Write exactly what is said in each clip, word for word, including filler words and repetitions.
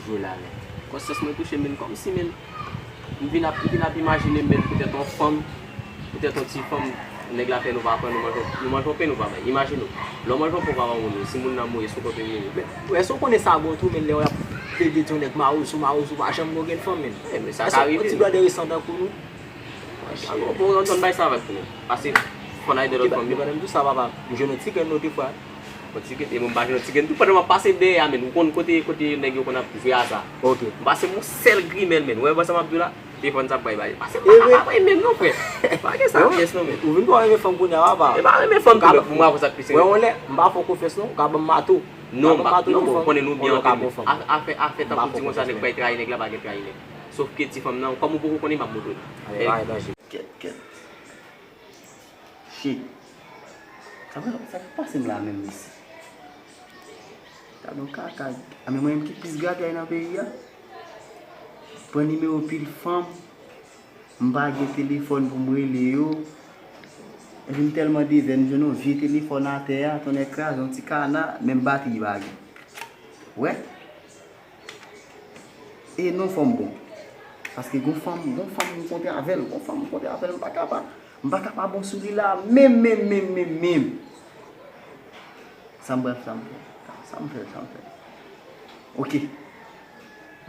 Jwe la, men. Konsyans mwen touche, men, kòmsi, men, m vin ap, m vin ap imajine, men, poutèt yon fanm, poutèt yon ti fanm, nèg la fè nou pa pran, nou manje, nou manje yon pen, nou pa bay. Imajine w, lè w manje yon pen, ou pa ban moun, si moun nan mouri, èske w konn mouri? Men, èske w konnen sa bon tou, men, lè w ap plede di yon nèg mawouzo, mawouzo, pa janm gen okenn fanm, men. Eh, men sa ka rive, yon ti brother resan tankou nou. Bon, bon, yon zòn bay sa avèk nou. Pase, fò n al de lòt fanm yo. Pandan m di w sa, papa, m jwenn yon ti grenn lòt fwa. Yon ti grenn, e mwen m pa jwenn yon ti grenn tou. Pandan m ap pase dèyè a, men, ou konn kote, kote nèg yo konn ap jwe aza. Ok. M pase yon sèl grimèl, men. Ou wè sa m ap di w la? Telefòn sa ap bay bay. Pase pa bay menm non, frè. Pa gen sa pyès non, men. Ou vin twò renmen fanm kounye a, papa. E pa renmen fanm tou, men, pou mwen, sa plis. Wè, yon lè, m pa fè w konfyans non, ou ka ban m mato. Non, m pa, non, bon, ou konnen nou byen antre, men. Afè, afè tankou di konsa, nèg bay trayi nèg la, pa gen trayi nèg. Sof ke ti fanm nan, kòm ou poko konnen, m ap montre w. Ale, pa gen danje. Kèt, kèt. Shit. Sa pa, sa k ap pase m la menm, mesye? Gade yon kaka. A, men mwen menm ki plis gratay nan peyi a. Pran nimewo pil fanm. M pa gen telefòn pou m rele yo. Epi m tèlman devè, m jwenn yon vye telefòn atè a, tonnè kraze, yon ti kana, menm batri pa gen. Wè? E non, fò m bon. Paske gon fanm, gon fanm m kontre avè l, gon fanm m kontre avè l, m pa ka pa, m pa ka pa bon sou li la, menm, menm, menm, menm, menm. Sa m pral, sa m fè, sa m fè, sa m fè. Ok.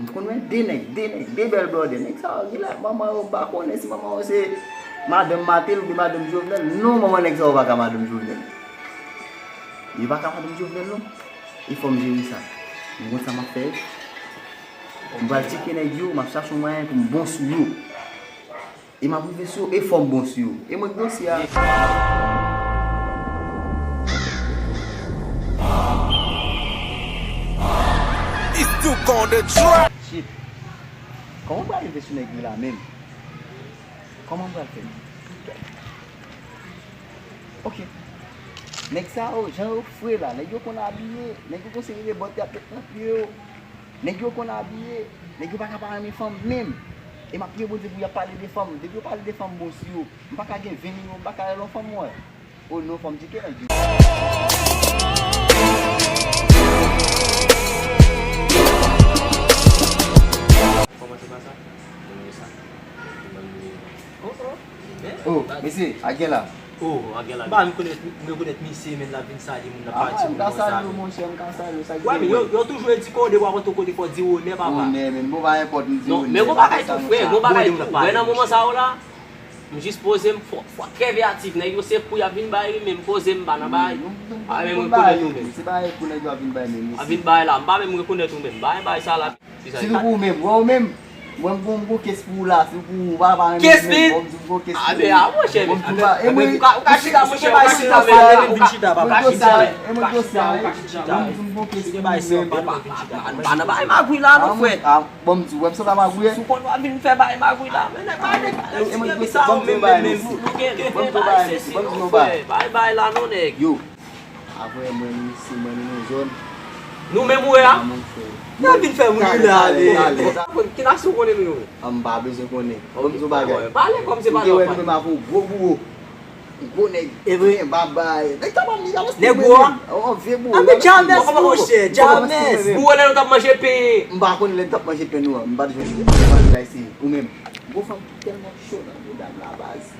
M konn wè de nèg, de nèg, de bèl brother. Nèg sa yo genlè manman yo, m pa konnen si manman yo se madanm Martelly oubyen madanm Jovenel. Non, manman nèg sa yo pa ka madanm Jovenel. Yo pa ka madanm Jovenel non. E fò m jere sa. M konn sa m ap fè. M pral tcheke nèg yo, m ap chache yon mwayen pou m bon sou yo. E m ap rive sou yo, e fò m bon sou yo. E mwen k dosye a. It's Duke on the track. Shit. Kòman m pral rive sou nèg yo la menm? Kòman m pral fè? Ok. Nèg sa yo, jan yo fre la, nèg yo konn abiye, nèg yo konn se rele bòt y ap met nan pye yo. Nèg yo konn abiye, nèg yo pa ka pa renmen fanm menm. E m ap priye Bondye pou y ap pale de fanm. Depi yo pale de fanm, m bon sou yo. M pa ka gen ven nimewo, m pa ka rele yon fanm, mwen. O non, fò m tcheke nèg yo. Kòmanse pa sa. Mwen sa. Oh, oh. Oh, mesye, a gen la. Oh, a gen la. M pa menm konèt, m rekonèt misye, men l ap vin salye moun, l ap pati moun konsa. Ah, m ka salye w, monchè, m ka salye w, sa k gen? Wè, men yo, yo toujou di kote w ap antre kote fò di onè, papa. Onè, men bon, pa enpòt, m di onè. Non, men gon bagay tou, frè, gon bagay tou. Wè, nan moman sa yo la, m jis poze m, fò, fò trè veyatif, nèg yo se kou y ap vin bay, men m poze m, m pa nan bay. A, men m rekonèt ou menm. Se pa kou nèg yo ap vin bay menm, ap vin bay la, m pa menm rekonèt ou menm. Bay, bay sa la. Si nou pou ou menm, wè ou menm, mwen m gon, m gon kes pou ou la, si nou pou ou, ou pa, pa renmen ou menm, bon, m di m gon kes pou ou. Abe, a, monchè, men, abe, ou ka, ou ka chita, monchè, ou ka chita, men, ou ka chita, papa, chita, men, ou ka chita, ou ka chita, men. M di m gon kes pou ou menm. Pa, pa, pa nan bay magouy la, non, frè. Bon, m di, wè m sanble magouyen. Si w konn w ap vin fè bay magouy la, men, nèg pa nèg, nèg sa yo menm, menm, menm, nou gen, nou gen bay, se si, non, frè, bay, bay la, non, nèg. Yo. Apre mwen, se mwen, nou nan zòn. Nou menm ou wè a? N ap vin fè moun rile ale. Ki nasyon w konnen nou yo? An, m pa bezwen konnen. Ban m di w bagay. Pale kòm se pa nòmal. M te wè nou menm avè yon gwo bouro. Yon gwo nèg. E vre? Babay. Nèg sa pa m li alòs. Nèg gwo a? Yon vye bouro. An, men James, monchè, James. Bouro lè nou t ap manje pen. M pa konn lè n t ap manje pen nou an. M pa t jwenn li. M pa t bay se ou menm. Gwo fanm tèlman cho nan medam la baz.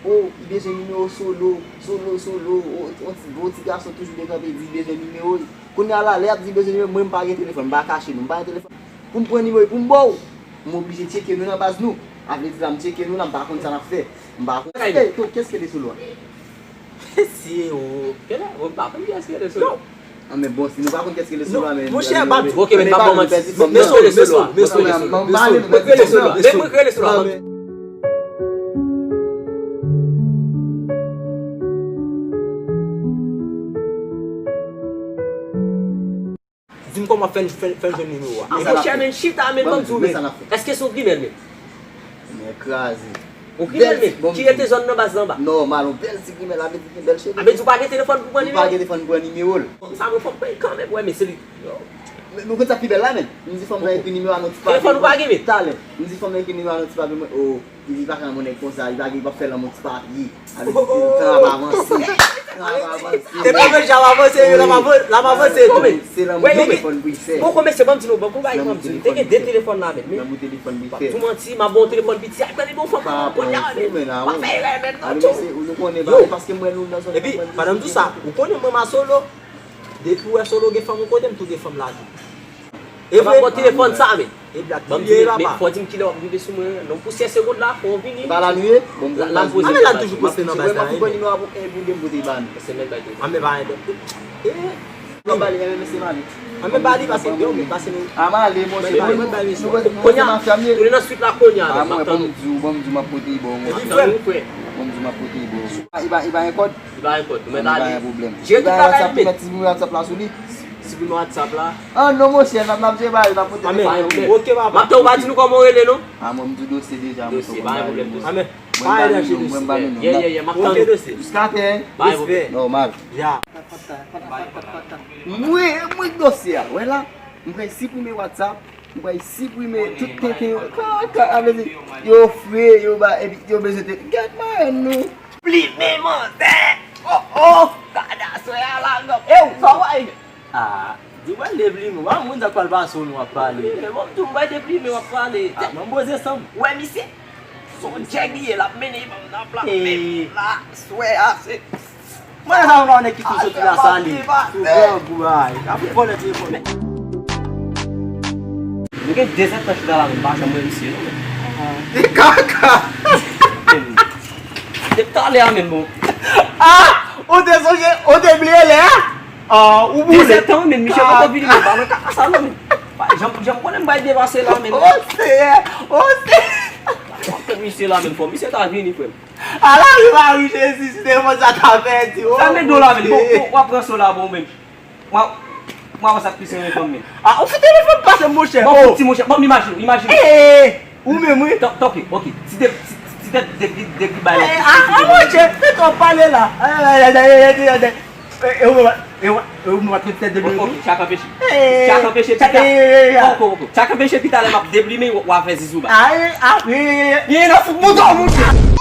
O, li bezwen nimewo Solo, Solo, Solo. O, on ti, on ti gason toujou dekanpe di li bezwen nimewo l. Kounye a la, lè y ap di bezwen nimewo, mwen m pa gen telefòn, m pa kache nou, m pa gen telefòn. Pou m pran nimewo pou m ba w, m oblije tcheke nou nan baz nou. A vle di la, m tcheke nou la, m pa konn sa n ap fè. M pa konn. Ey, to, kiyès ki rele Solo a? Mesye o. Kenè? Bon, m pa konn kiyès ki rele Solo. An, men bon, si nou pa konn kiyès ki rele Solo a, men. Monchè, pa di. Ok, men pa ban manti. Men Solo, men Solo, men Solo, men Solo. Mwen k rele Solo a, men mwen k rele Solo a. Di m kòman fè n, fè, fè n jwenn nimewo a. A, monchè, men chita, men ban m di w, men. Èske se yon grimèl, men? Men kraze. Yon grimèl, men, ki rete zòn nan baz nan anba. Nòmal, yon bèl ti grimèl, a vle di gen bèl cheve. A vle di w pa gen telefòn pou pran nimewo l? M pa gen telefòn pou pran nimewo l. Sa mwen fò m pran kanmenm, wè, men se li. Men, men konn sa k pi bèl la, men? M di fanm nan ekri nimewo a nan ti papye. Telefòn ou pa gen, men? Talè. M di fanm nan ekri nimewo a nan ti papye, mwen, o, li di li pa ka renmen yon nèg konsa, li pa gen, li p ap fè lanmou ti papye. A vle di tan ap avanse. Te pa menm jan w avanse, yo, l ap avan- l ap avanse tou. Se lanmou telefòn pou l fè. Bon, kòmensye, ban m di nou, bon, kou bay, ban m di nou. Te gen de telefòn la, men. Lanmou telefòn pou l fè. Tou manti, m ap ba w telefòn piti, ak gade bon fanm nan kounye a, men. Pa fè erè, men, non, tchou. Nou konnen bagay, paske mwen, nou nan zòn. Epi, pandan m di w sa, ou konnen mwen, m a Solo. Depi w wè Solo gen fanm yon kote, m tou gen fanm la tou. E vre? Bon telefòn sa, men. E blak, ban m di, men fò di m kilè w ap rive sou mwen. Non, pou sèz segond la, fò w vini. E pa la nou ye? Bon, bon, la, la, m poze. A, men la toujou poste nan baz la, wi. Mwen pran nimewo a pou, e, pou de m pote ba nou. Se men bay de. A, men pa yon. E. Mwen ba li, men mesye ba li. A, men ba li, pase, yo, men pase nou. A, m ale, monchè. Mwen ba li, mwen ba li, mesye. Kounye a, nou nan swit la kounye a, men, m ap tann ou. Bon, m di w, bon, m di w, m ap pote ba w, monchè. Epi, frè m. Bon, m di w, m ap pote ba w. E ba, e ba yon kòd? E ba yon kòt, mwen ta di. Jere tout bagay li, men. Siprimen WhatsApp la sou li. Siprimen WhatsApp la. Ah non, monchè, n ap, n ap jere bagay, n ap pote telefòn. Amèn. Ok, papa. M ap tann ou pa di nou kòman w rele, non? Ah, mwen, m di w Dosye deja, monchè. Dosye, pa gen pwoblèm, Dosye. Amèn. Mwen, m ba nou non, m ba nou non. Ye, ye, ye, m ap tann ou. Dosye. Jiskaten. Respè. Nòmal. Ya. Mwen, mwen Dosye a, wè la. M pral siprime WhatsApp. M pral siprime tout tenten yo. Ka, ka, a vle di, yo fre, yo ba, epi yo bezwen te. Gad marenn nou. Plimen manzè! Oh, oh! Gad aswè a la, gòm. E ou, sa w bay? Ah, di w pral deplimen. Ou pa moun sa k pral pase w, nou ap pale. Deplimen, bon, m di w m pral deplimen, w ap pale. Ah, mwen m poze san m. Ou wè misye? Se yon djèg li ye, l ap mennen, l ap mennen la, aswè a, se Mwen sa mwen pa konnen ki tou soti la sali. Tou grangou ay. Ka fout vòlè telefòn. Nou gen de zèdtan chita la, men pa janm wè misye non, men. Li kaka. Depi talè a menm, bon. Ah! Ou te sonje, ou te bliye lè a? Ah, ou boule. De zèdtan, men misye poko vini, men pa nan kaka sa non, men. Pa janm, janm konnen m bay depase la, men. Oh, Seyè! Oh, Seyè! Misye la, men, fò misye ta vini, frè m. Ala wi Mari Jezi, si te konn sa ta pèdi. Sa mèt do la, men. Bon, bon, w ap pran so la, bon, men. Mwen, mwen wè sa plis renmen fanm, men. Ah, ou fout telefòn pase m, monchè. Bon, oh. Ti monchè, bon, imajine, imajine. Eh, ou menm, wi. Tan-, tanpri, ok. Ti de, ti, ti de, de, de, de, bay la. Eh, ah, ah, monchè, fè twòp pale la. Ay, ay, ay. E, e, ou, e, ou, e, ou, mwen pa tèt de. Ok, ok, tchak anpeche. Eh, tchak anpeche, tchak. Eh, eh, eh, eh. Ok, ok. Tchak anpeche, pi talè m ap deplimen, w a fè zizouba. Ah, eh, ah, eh, eh, eh. Ye, nan fout mouton, monchè.